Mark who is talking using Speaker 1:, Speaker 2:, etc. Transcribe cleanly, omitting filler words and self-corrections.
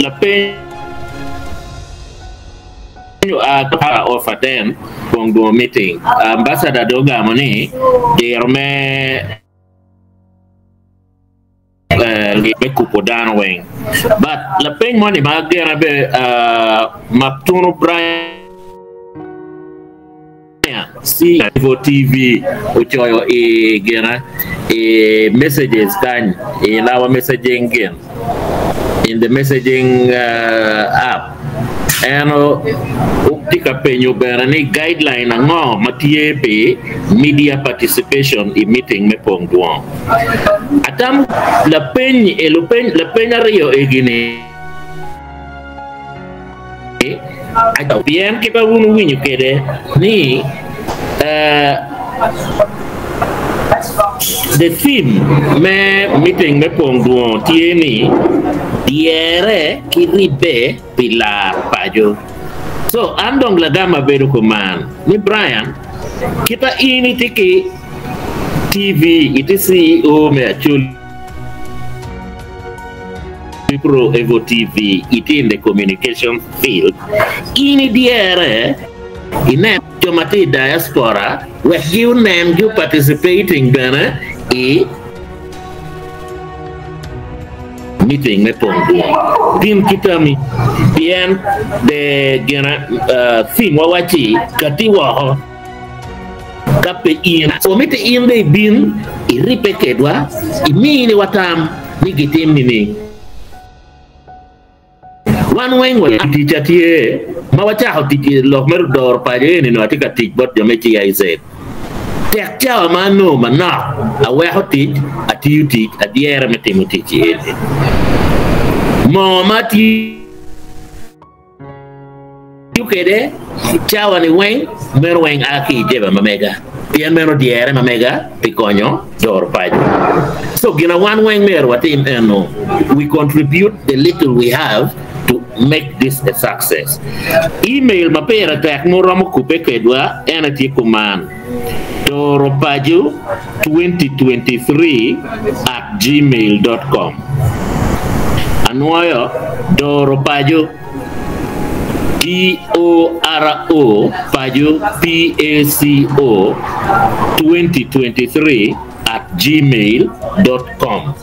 Speaker 1: Lapeny oa ka of attend Pong Dwongo meeting. Ambassador dong ogamo ni diro me me kubo dano weng. But lapeny moni ma gene be Maktunu Brian Cvo TV ocoyo i gine i messages kany in our messaging gin in the messaging app en tye ka penyo bene ni guideline ango ma tye pi media participation i meeting me pong dwong. Atamo lapeny lapeny aryo egi ni Pien kit ma wun wuwinyo kwede ni the theme me meeting me pong dwongo tye ni dyere ki ribbe pi lar paco. So an dong lagam abedo kuman ni Brian kita in itye ki TV itye CEO me Acholi Pro Evo TV itye in the communication field, in idyere inen jo ma tye i diaspora wek gi onen gi participating bene i meeting me pong dwong. Tim ki tami pien the gina theme wa wacci kati woko ka pe in. So mitte in dong ibin iribbe kedwa iminiwa tam ni gitim nining. Wan weng wa tic tye ma wacako tic i lok me doro paco eni nongo atye ka tic bot jo me GIZ. Tek cawa ma anongo manok aweko tic atiyo tic adyere me timo tic eni. Moo ma atiyo kwede cawa ni weng meno weng a ki i jeba ma mega pien meno dyere ma mega pi konyo doro paco. So gin a wan weng myero watim eno we contribute the little we have to make this a success. Email ma pire tek ma wuromo kubbe kedwa ene tye kuman, doropaco 2023 at gmail dot com. Anwoyo, doropaco, D-O-R-O, paco, P-A-C-O, 2023 at gmail dot com.